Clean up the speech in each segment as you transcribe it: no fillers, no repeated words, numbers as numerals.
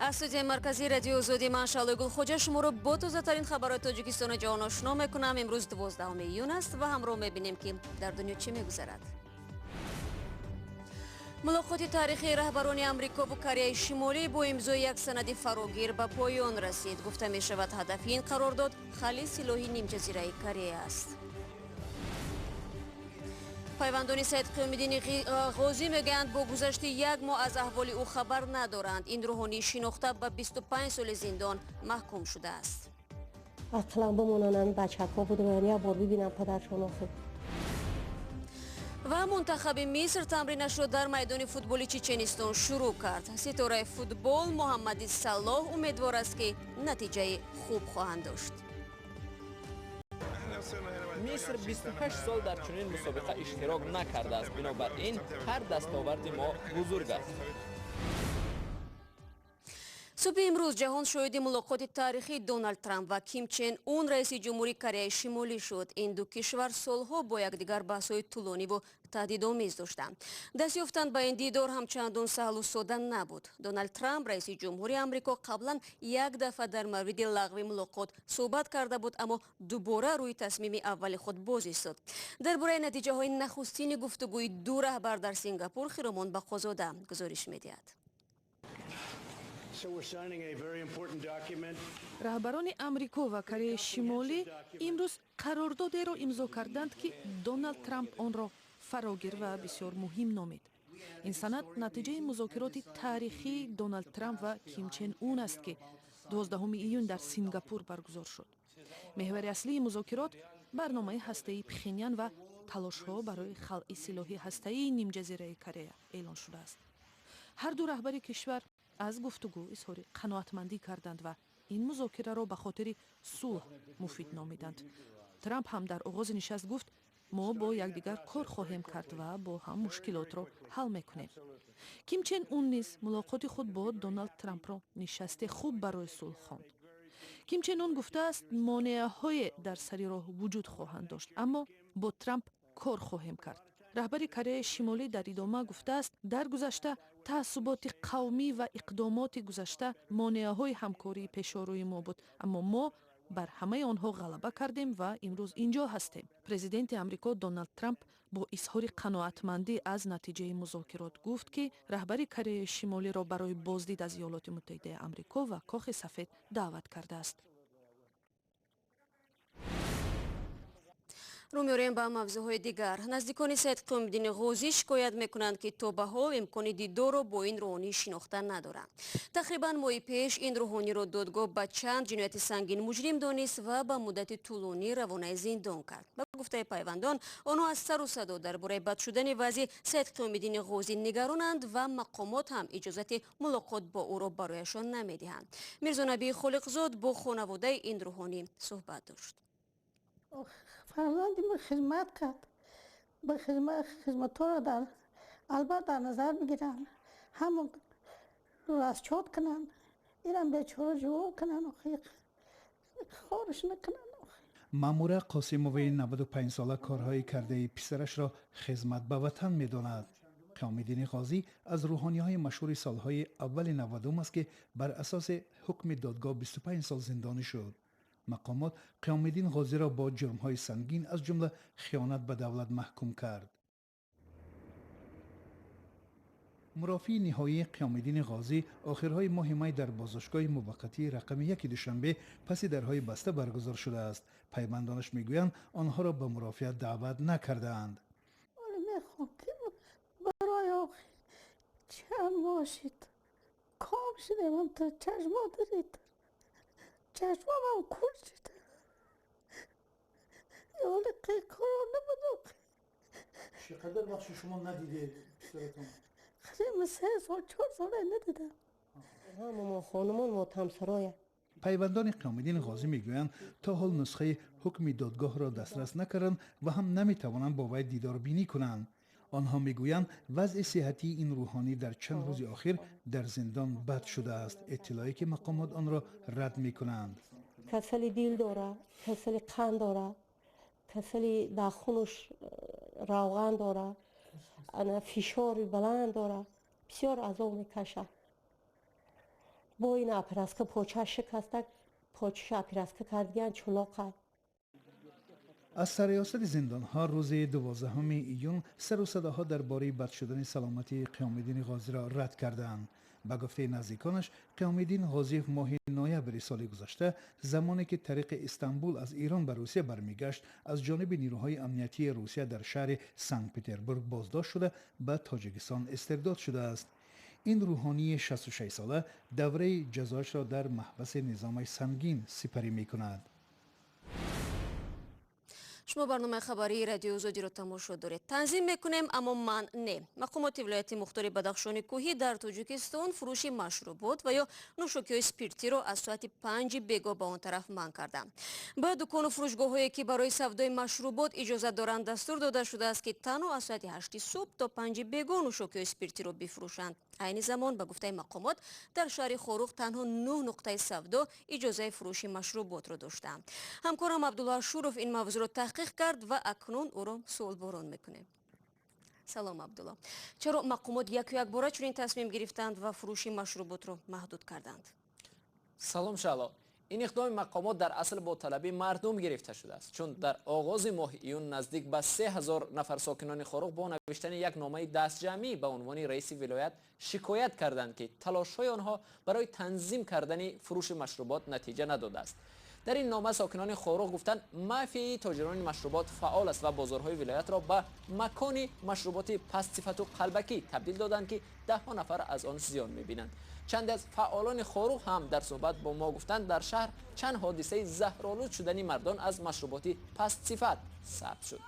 Аз студияи марказии Радиои Озодӣ ман Шаҳлои Гулхоҷа шуморо бо тозатарин хабарҳои Тоҷикистону ҷаҳон ошно мекунам. Имрӯз 12 июн аст ва ҳамроҳ мебинем, ки дар дунё чӣ мегузарад. Мулоқоти таърихии раҳбарони Амрико ву Кореяи Шимолӣ бо имзои як санади фарогир ба поён расид. Гуфта мешавад, ҳадафи ин қарордод хали силоҳи нимҷазираи Корея аст. Пайвандони Саид Қиёмиддини Ғозӣ мегӯянд, бо гузашти як моҳ аз аҳволи ӯ хабар надоранд. Ин рӯҳонии шинохта ба 25 соли зиндон маҳкум шудааст. Ақлан бимонанд, бачаҳо буданд, як бор бибинам падаршон охир. Ва мунтахаби Миср тамринашро дар майдони футболи Чеченистон шурӯъ кард. Ситораи футбол Муҳаммади Салоҳ умедвор аст, ки натиҷаи хуб хоҳанд дошт. Миср 28 сол дар чунин мусобиқа иштирок накардааст, бинобар ин ҳар дастоварди мо бузург аст. Субҳи имрӯз ҷаҳон шоҳиди мулоқоти таърихии Доналд Трамп ва Ким Чен Ун, раиси ҷумҳури Кореяи Шимолӣ, шуд. Ин ду кишвар солҳо бо якдигар баҳсҳои тӯлониву таҳдидомез доштанд. Даст ёфтан ба ин дидор ҳам чандон саҳлу сода набуд. Доналд Трамп, раиси ҷумҳури Амрико, қаблан як дафъа дар мавриди лағви мулоқот суҳбат карда буд, аммо дубора рӯи тасмими аввали худ боз истод. Дар бораи натиҷаҳои нахустини гуфтугӯи ду раҳбар дар Сингапур Хиромон Бақозода гузориш медиҳад. Раҳбарони Амрико ва Кореяи Шимолӣ имрӯз қарордодеро имзо карданд, ки Доналд Трамп онро фарогир ва бисёр муҳим номид. Ин санад натиҷаи музокироти таърихии Доналд Трамп ва Ким Чен Ун аст, ки 12 июн дар Сингапур баргузор шуд. Меҳвари аслии музокирот барномаи ҳастаии Пхенян ва талошҳо барои халъи силоҳи ҳастаии нимҷазираи Корея эълон шудааст. Ҳар ду раҳбари кишвар аз гуфтугӯ изҳори қаноатмандӣ карданд ва ин музокираро ба хотири сулҳ муфид номиданд. Трамп ҳам дар оғози нишаст гуфт: «Мо бо якдигар кор хоҳем кард ва бо ҳам мушкилотро ҳал мекунем». Ким Чен Ун низ мулоқоти худ бо Доналд Трампро нишасте хуб барои сулҳ хонд. Ким Чен Ун гуфтааст, монеаҳое дар сари роҳ вуҷуд хоҳанд дошт, аммо бо Трамп кор хоҳем кард. Раҳбари Кореяи Шимолӣ дар идома гуфтааст, дар гузашта таассуботи қавмӣ ва иқдомоти гузашта монеаҳои ҳамкории пешорӯи мо буд, аммо мо бар ҳамаи онҳо ғалаба кардем ва имрӯз инҷо ҳастем. Президенти Амрико Доналд Трамп бо изҳори қаноатмандӣ аз натиҷаи музокирот гуфт, ки раҳбари Кореяи Шимолиро барои боздид аз Иёлоти Муттаҳидаи Амрико ва Кохи Сафед даъват кардааст. Рӯ меорем ба мавзӯъҳои дигар. Наздикони Саид Қиёмиддини Ғозӣ шикоят мекунанд, ки то ба ҳол имкони дидорро бо ин рӯҳонӣ шинохта надоранд. Тақрибан моҳи пеш ин рӯҳониро додгоҳ ба чанд ҷинояти сангин муҷрим донист ва ба муддати тӯлонӣ равонаи зиндон кард. Ба гуфтаи пайвандон, онҳо аз сару садо дар бораи бад шудани вазъи Саид Қиёмиддини Ғозӣ нигаронанд ва мақомот ҳам иҷозати мулоқот бо ӯро барояшон намедиҳанд. Мирзонабии Холиқзод бо хонаводаи ин рӯҳонӣ суҳбат дошт. Фарзанди мо хизмат кард, ба хизматҳоро дар албат дар назар бигиранд, ҳама расчёт кунанд, инам бечора ҷавоб кунанд, хорш накунанд. Маъмура Қосимоваи 95сола корҳои кардаи писарашро хизмат ба ватан медонад. Қиёмиддини Ғозӣ аз рӯҳониҳои машҳури солҳои аввали 90-ум аст, ки бар асоси ҳукми додгоҳ 25 сол зиндонӣ шуд. Мақомот Қиёмиддин Ғозиро бо ҷурмҳои сангин, аз ҷумла хиёнат ба давлат, маҳкум кард. Мурофиаи ниҳоии Қиёмиддини Ғозӣ охирҳои моҳи май дар боздоштгоҳи муваққатии рақами яки Душанбе паси дарҳои баста баргузор шудааст. Пайвандонаш мегӯянд, онҳоро ба мурофиа даъват накардаанд. Ҳоло мехоҳам, ки барои охи чанд моҳ шид, ком шудем, то чашмо доред, чашмам кур шуд. Ёли қикоро набуд. Чӣ қадар вақт шумо надидед писаратон? Хеле 3 сол, 4 сол надидам. Ҳама мо хонумон мотамсароя. Пайвандони Қиёмиддини Ғозӣ мегӯянд, то ҳол нусхаи ҳукми додгоҳро дастрас накарданд ва ҳам наметавонанд бо вай дидорбинӣ кунанд. Онҳо мегӯянд, вазъи сиҳатии ин рӯҳонӣ дар чанд рӯзи охир дар зиндон бад шудааст, иттилое ки мақомот онро рад мекунанд. Касали дил дора, касали қанд дора, касали дар хунуш равған дора, ана фишори баланд дора, бисёр азоб мекашад. Бо ин операция поча шикаста, почаша операция кардиян чулоқа. Аз сарриёсати зиндонҳо рӯзи 12 июн сару садоҳо дар бораи бад шудани саломатии Қиёмиддини Ғозиро рад кардаанд. Ба гуфтаи наздиконаш, Қиёмиддин Ғозиев моҳи ноябри соли гузашта, замоне ки тариқи Истанбул аз Ирон ба Русия бармегашт, аз ҷониби нирӯҳои амниятии Русия дар шаҳри Санкт-Петербург боздошт шуда, ба Тоҷикистон истирдод шудааст. Ин рӯҳонии 66сола давраи ҷазояшро дар маҳбаси низоми сангин сипарӣ мекунад. Шумо барномаи хабарии Радиои Озодиро тамошо доред. Танзим мекунем, аммо ман не. Мақомоти вилояти мухтори Бадахшони кӯҳӣ дар Тоҷикистон фурӯши машрубот ва ё нӯшокиҳои спиртиро аз соати 5 бегоҳ ба он тараф манъ карданд. Ба дукону фурӯшгоҳҳое, ки барои савдои машрубот иҷозат доранд, дастур дода шудааст, ки танҳо аз соати 8 субҳ то 5 бегоҳ нӯшокиҳои спиртиро бифурӯшанд. Айни замон, ба гуфтаи мақомот, дар шаҳри Хоруғ танҳо 9 нуқтаи савдо иҷозаи фурӯши машруботро доштаанд. Ҳамкорам Абдулло Ашуров ин мавзӯъро таҳқиқ кард ва акнун ӯро суолборон мекунем. Салом, Абдулло. Чаро мақомот яку якбора чунин тасмим гирифтанд ва фурӯши машруботро маҳдуд карданд? Салом, Шаҳло. Ин иқдоми мақомот дар асл бо талаби мардум гирифта шудааст, чун дар оғози моҳи июн наздик ба 3000 нафар сокинони Хоруғ бо навиштани як номаи дастҷамъӣ ба унвони раиси вилоят шикоят карданд, ки талошҳои онҳо барои танзим кардани фурӯши машрубот натиҷа надодааст. Дар ин нома сокинони Хоруғ гуфтанд, мафияи тоҷирони машрубот фаъол аст ва бозорҳои вилоятро ба макони машруботи пастсифату қалбакӣ табдил доданд, ки даҳҳо нафар аз он зиён мебинанд. Чанде аз фаъолони Хоруғ ҳам дар суҳбат бо мо гуфтанд, дар шаҳр чанд ҳодисаи заҳролуд шудани мардон аз машруботи пастсифат сабт шуд.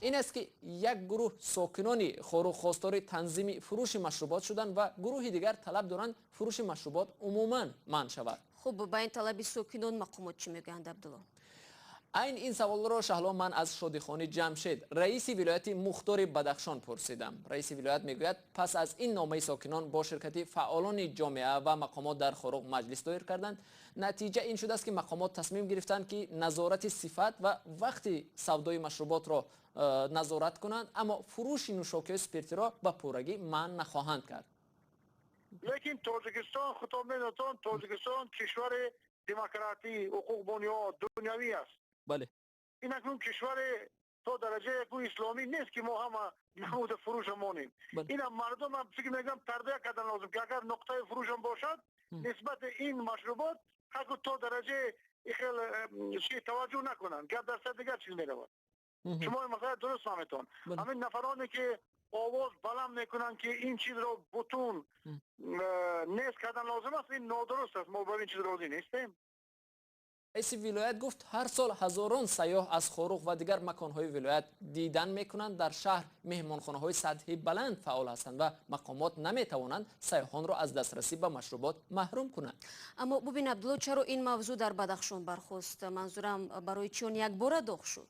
Ин аст, ки як гурӯҳ сокинони Хоруғ хостори танзими фурӯши машрубот шуданд ва гурӯҳи дигар талаб доранд, фурӯши машрубот умуман манъ шавад. Хуб, ба ин талаби сокинон мақомот чӣ мегӯянд, Абдулло? Айн ин саволро, Шаҳло, ман аз Шодихони Ҷамшед, раиси вилояти мухтори Бадахшон, пурсидам. Раиси вилоят мегӯяд, пас аз ин номаи сокинон бо ширкати фаъолони ҷомеа ва мақомот дар Хоруғ маҷлис доир карданд. Натиҷа ин шудааст, ки мақомот тасмим гирифтанд, ки назорати сифат ва вақти савдои машруботро назорат кунанд, аммо фурӯши нӯшокиҳои спиртиро ба пуррагӣ манъ нахоҳанд кард. Лекин Тоҷикистон, худтон медонед, Тоҷикистон кишвари демократӣ, ҳуқуқбунёд, дунявӣ аст. Бале. Ин акнун кишвари то дараҷаи якун исломӣ нест, ки мо ҳама намуди фурӯша монем. Инам мардумам, фикр мекунам, тарбия кардан лозим, ки агар нуқтаи фурӯшам бошад, нисбати ин машрубот ҳаку то дараҷаи хел чи таваҷҷӯҳ накунанд. Гап дар сар дигар чиз меравад. Шумо ин масъала дуруст фаҳметон. Ҳамин нафароне, ки овоз баланд мекунанд, ки ин чизро бутун нест кардан лозим аст, ин нодуруст аст. Мо ба ин чиз розӣ нестем. Раиси вилоят гуфт, ҳар сол ҳазорон сайёҳ аз Хоруғ ва дигар маконҳои вилоят дидан мекунанд. Дар шаҳр меҳмонхонаҳои сатҳи баланд фаъол ҳастанд ва мақомот наметавонанд сайёҳонро аз дастрасӣ ба машрубот маҳрум кунанд. Аммо бубин, Абдулло, чаро ин мавзӯъ дар Бадахшон бархост? Манзурам, барои чӣ он якбора доғ шуд?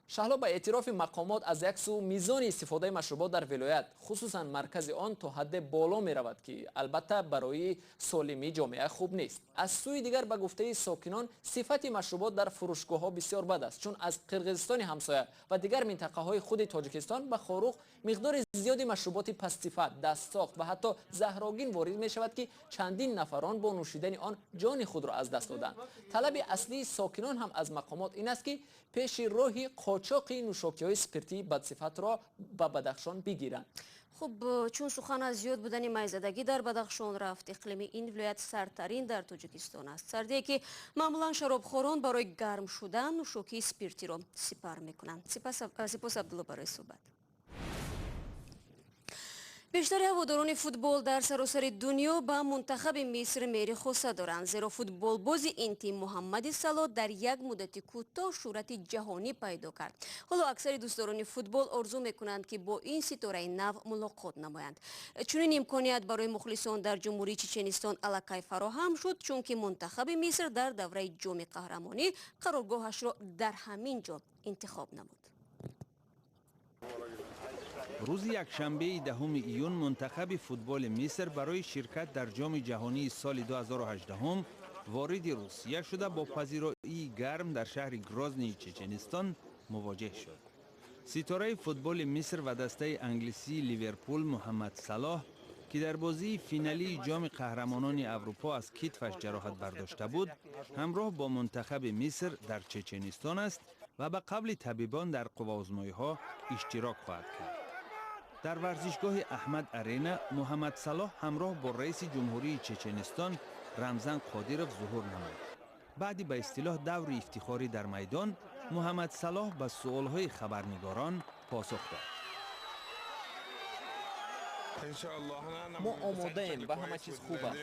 Шаҳло, ба эътирофи мақомот, аз як сӯ мизони истифодаи машрубот дар вилоят, хусусан маркази он, то ҳадде боло меравад, ки албатта барои солимии ҷомеа хуб нест. Аз сӯи дигар, ба гуфтаи сокинон, сифати машрубот дар фурӯшгоҳҳо бисёр бад аст, чун аз Қирғизистони ҳамсоя ва дигар минтақаҳои худи Тоҷикистон ба Хоруғ миқдори зиёди машруботи пастсифат, дастсохт ва ҳатто заҳрогин ворид мешавад, ки чандин нафарон бо нӯшидани он ҷони худро аз даст доданд. Талаби аслии сокинон ҳам аз мақомот ин аст, ки пеши роҳи қочоқи нӯшокиҳои спиртии бадсифатро ба Бадахшон бигиранд. Хуб, чун сухан аз зиёд будани майзадагӣ дар Бадахшон рафт, иқлими ин вилоят сардтарин дар Тоҷикистон аст, сардие, ки маъмулан шаробхорон барои гарм шудан нӯшокии спиртиро сипар мекунанд. Сипос, Абдулло, барои суҳбат. Бештари ҳаводорони футбол дар саросари дунё ба мунтахаби Миср меҳри хоса доранд, зеро футболбози ин тим Муҳаммади Салоҳ дар як муддати кӯтоҳ шӯҳрати ҷаҳонӣ пайдо кард. Ҳоло аксари дӯстдорони футбол орзу мекунанд, ки бо ин ситораи нав мулоқот намоянд. Чунин имконият барои мухлисон дар Ҷумҳурии Чеченистон аллакай фароҳам шуд, чунки мунтахаби Миср дар давраи Ҷоми Қаҳрамонӣ қароргоҳашро дар ҳамин ҷо интихоб намуд. Рӯзи якшанбеи 10 июн мунтахаби футболи Миср барои ширкат дар Ҷоми ҷаҳонии соли 2018 вориди Русия шуда, бо пазироии гарм дар шаҳри Грознии Чеченистон мувоҷеҳ шуд. Ситораи футболи Миср ва дастаи англисии Ливерпул Муҳаммад Салоҳ ки дар бозии финалии Ҷоми қаҳрамонони Аврупо аз китфаш ҷароҳат бардошта буд, ҳамроҳ бо мунтахаби Миср дар Чеченистон аст ва ба қавли табибон дар қувваозмоиҳо иштирок хоҳад кард. Дар варзишгоҳи Аҳмад Арена Муҳаммад Салоҳ ҳамроҳ бо раиси ҷумҳурии Чеченистон Рамзан Қодиров зуҳур намуд. Баъди ба истилоҳ даври ифтихорӣ дар майдон, Муҳаммад Салоҳ ба суолҳои хабарнигорон посух дод. Мо омодаем ва ҳама чиз хуб аст.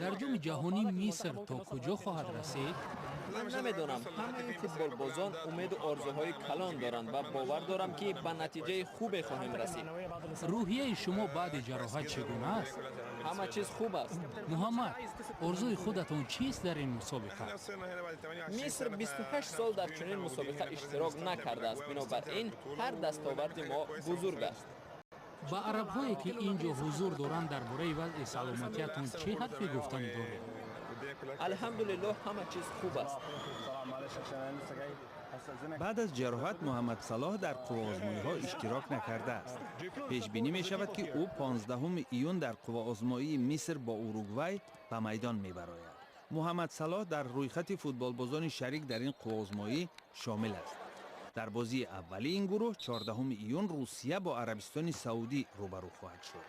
Дар Ҷоми ҷаҳонӣ Миср то куҷо хоҳад расид? Ман намедонам. Ҳамаи футболбозон умеду орзуҳои калон доранд ва бовар дорам, ки ба натиҷаи хубе хоҳем расид. Рӯҳияи шумо баъди ҷароҳат чӣ гуна аст? Ҳама чиз хуб аст. Муҳаммад, орзуи худатон чист дар ин мусобиқа? Миср 28 сол дар чунин мусобиқа иштирок накардааст, бинобар ин ҳар дастоварди мо бузург аст. Ба арабҳое, ки ин ҷо ҳузур доранд, дар бораи вазъи саломатиятон чӣ ҳарфе гуфтанӣ доред? Алҳамдулиллоҳ, ҳама чиз хуб аст. Баъд аз ҷароҳат Муҳаммад Салоҳ дар қувваозмоиҳо иштирок накардааст. Пешбинӣ мешавад, ки ӯ 15 июн дар қувваозмоии Миср бо Уругвай ба майдон мебарояд. Муҳаммад Салоҳ дар рӯйхати футболбозони шарик дар ин қувваозмоӣ шомил аст. Дар бозии аввали ин гурӯҳ 14 июн Русия бо Арабистони Саудӣ рӯбарӯ хоҳад шуд.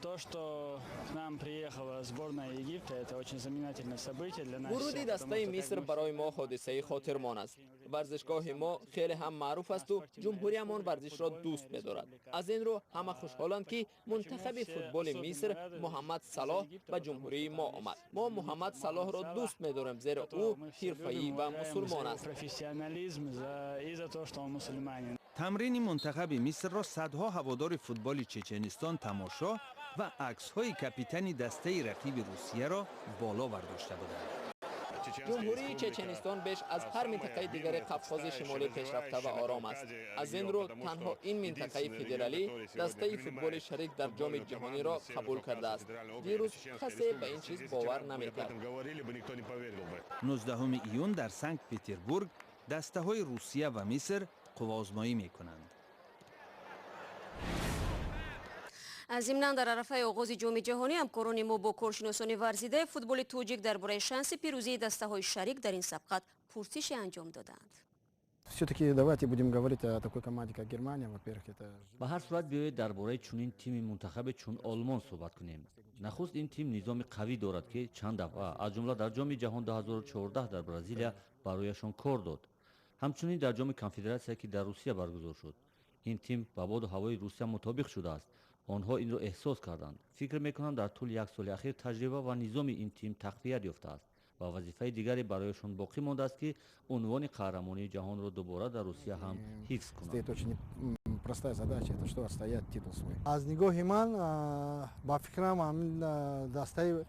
То, что к нам приехала сборная Египта, это очень знаменательное событие для нас. Вуруди дастаи Миср барои мо ҳодисаи хотирмон аст. Варзишгоҳи мо хеле ҳам маъруф асту ҷумҳуриямон варзишро дӯст медорад. Аз ин рӯ ҳама хушҳоланд, ки мунтахаби футболи Миср Муҳаммад Салоҳ ба ҷумҳурии мо омад. Мо Муҳаммад Салоҳро дӯст медорем, зеро ӯ ҳирфаӣ ва мусулмон аст. Профессионализм и за то, что он мусульманин. Тамрини мунтахаби Мисрро садҳо ҳаводори футболи Чеченистон тамошо ва аксҳои капитани дастаи рақиби Русияро боло бардошта буданд. Ҷумҳурии Чеченистон беш аз ҳар минтақаи дигари Қавқози Шимолӣ пешрафта ва ором аст. Аз ин рӯ танҳо ин минтақаи федералӣ дастаи футболи шарик дар Ҷоми ҷаҳониро қабул кардааст. Дирӯз касе ба ин чиз бовар намекард. 19 июн дар Санкт Петербург дастаҳои Русия ва Миср қувваозмоӣ мекунанд. Зимнан, дар арафаи оғози Ҷоми ҷаҳонӣ ҳамкорони мо бо коршиносони варзидаи футболи тоҷик дар бораи шанси пирӯзии дастаҳои шарик дар ин сабқат пурсише анҷом додаанд. Все-таки давайте будем говорить о такой команде, как Германия. Во-первых, это... Ба ҳар сурат, биёед дар бораи чунин тими мунтахабе чун Олмон суҳбат кунем. Нахуст, ин тим низоми қавӣ дорад, ки чанд дафъа, аз ҷумла дар Ҷоми ҷаҳон 2014 дар Бразилия, барояшон кор дод, ҳамчунин дар Ҷоми Конфедератсия, ки дар Русия баргузор шуд. Ин тим ба боду ҳавои Русия мутобиқ шудааст, онҳо инро эҳсос карданд. Фикр мекунам, дар тӯли як соли ахир таҷриба ва низоми ин тим тақвият ёфтааст ва вазифаи дигаре барояшон боқӣ мондааст, ки унвони қаҳрамонии ҷаҳонро дубора дар Русия ҳам ҳифз кунанд. Простая задача, это что, отстоять титул свой. Аз нигоҳи ман, ба фикрам, ҳамин дастаи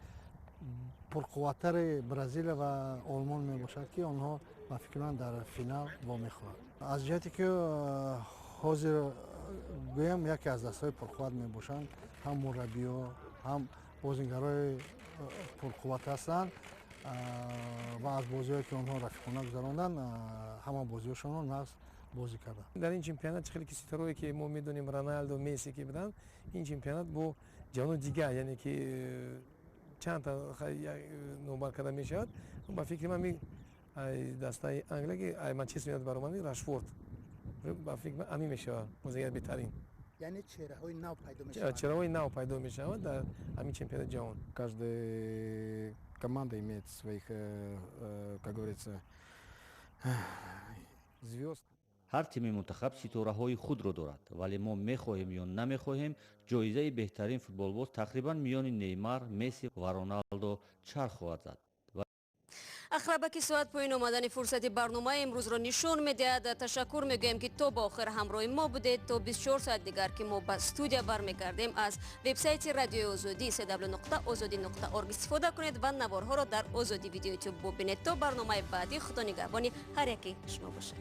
пурқувваттари Бразилия ва Олмон мебошад, ки онҳо, ба фикри ман, дар финал вомехӯранд. Аз ҷиҳате ки ҳозир гӯям, яке аз дастаҳои пурқувват мебошанд, ҳам мураббиҳо, ҳам бозингарои пурқувват ҳастанд ва аз бозиҳое ки онҳо рафиқона гузаронданд, ҳама бозиҳошонро нағз бозӣ карданд. Дар ин чемпионат, хеле ки ситораое ки мо медонем, Роналдо, Месси ки буданд, ин чемпионат бо ҷавонони дигар, яъне ки чандта номбар карда мешавад. Ба фикри ман, дастаи Англия, ки Манчестер Юнайтед баромад, Рашфорд, ба фикри ман, ҳамин мешавад бозигари беҳтарин. Яъне чеҳраҳои нав пайдо мешаванд. Чеҳраҳои нав пайдо мешавад дар ҳамин чемпионати ҷаҳон. Каждая команда имеет своих, как говорится, звезд. Ҳар тими мунтахаб ситораҳои худро дорад, вале мо мехоҳем ё намехоҳем, ҷоизаи беҳтарин футболбоз тақрибан миёни Неймар, Месси ва Роналдо чарх хоҳад зад. Ақрабаки соат поён омадани фурсати барномаи имрӯзро нишон медиҳад. Ташаккур мегӯем, ки то ба охир ҳамроҳи мо будед. То 24 соат дигар, ки мо ба студия бармегардем, аз вебсайти Радиои Озодӣ cw.ozodi.org истифода кунед ва наворҳоро дар Озодӣ Видео Ютуб бубинед. То барномаи баъдӣ, Худо нигаҳбони ҳар яки шумо бошад.